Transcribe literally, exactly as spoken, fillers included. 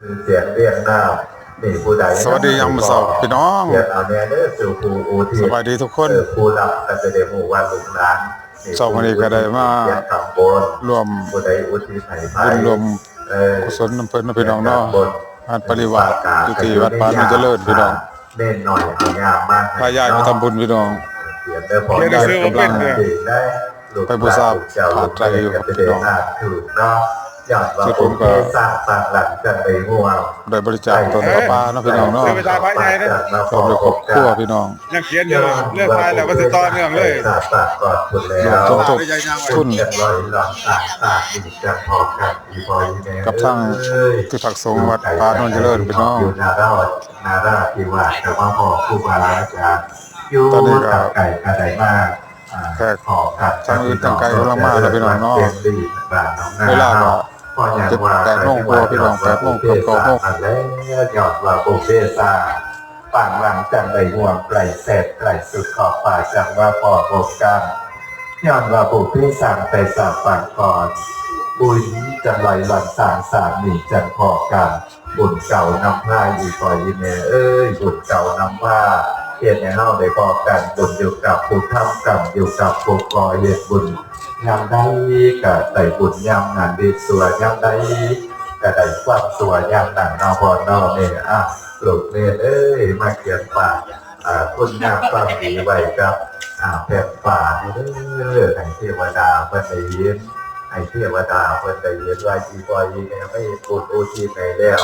เสียงเรียกน้ำนี่ผู้ใด สวัสดียามเช้าพี่น้อง เขียนเอาแน่เด้อสู่ผู้อุทิศ สบายดีทุกคน เออ ผู้รับก็จะได้รู้ว่าลูกหลานนี่ เช้าวันนี้ก็ได้มา เขียนตำบล ร่วม ผู้ใดอุทิศให้ไผ บุญร่วม เออ กุศลนำเพิ่นเนาะพี่น้องเนาะ เขียนตำบล งานปริวาสอยู่ที่วัดป่าโนนเจริญพี่น้อง เน้นหน่อยเอายามมาก พายายไปทำบุญพี่น้อง เขียนได้พอ เขียนได้ ยายกำลัง เขียนได้ ไปบูชาผ้าไตรอยู่ครับพี่น้อง ถูกเนาะ ยอดว่า ส่วนผมก็ ผู้ที่สร้างสร้างหลังจังได้ห่วง ได้บริจาคต้นผ้าป่าเนาะพี่น้องเนาะ เออ พร้อมด้วยครอบครัวพี่น้อง ยังเขียนอยู่ เรื่องทายแล้วมันสิต่อเนื่องเลย สร้างสร้างก่อนทุนแล้ว ร่วมสมทบทุน จังลอยหลอนสร้างสร้างอีกจังพอกันอีพออีแม่ กับทาง เอ้ย ที่พักสงฆ์วัดป่าโนนเจริญพี่น้อง อยู่นารา นาราธิวาสก็มาพอครูบาอาจารย์ อยู่ ตอนนี้ก็ ทางไกลก็ได้มา อ่า แขก ขอครับ ทางอื่นทางไกลกำลังมาแล้วพี่น้องเนาะ เรียนดีบ้านน้องนา เวลาก็ เนาะ เพราะอย่างว่า เจ็ดแปดโมงกว่าพี่น้อง แปดโมงเกือบเก้าโมง นั่นแหละ ยอดว่าบุพเพสร้าง ปางหลังจังได้ห่วงไกลแสบไกลสุดขอบฟ้าจังว่าพอพบกัน ย้อนว่าบุพเพสร้างแต่สาปางก่อน บุญจังลอยหลอนสร้างสามีจังพอกัน บุญเก่านำพาอีพ่ออีแม่เอ้ย บุญเก่านำพา เฮ็ดให้เฮาได้พอกัน บุญอยู่กับผู้ทำกรรม อยู่กับผู้ก่อเหตุบุญ ยามใดก็ได้บุญยามนั้น เฮ็ดชั่วยามใดก็ได้ความชั่วยามนั้นเนาะพ่อเนาะแม่ อ่ะ ลูกเนตรเอ้ย มาเขียนปาก อ่า คุณงามความดีไว้กับ อ่า แผ่นฟ้านี่เด้อ ให้เทวดาเพิ่นได้เห็น ให้เทวดาเพิ่นได้เห็นว่าอีพ่ออีแม่ไม่บุญอุทิศให้แล้ว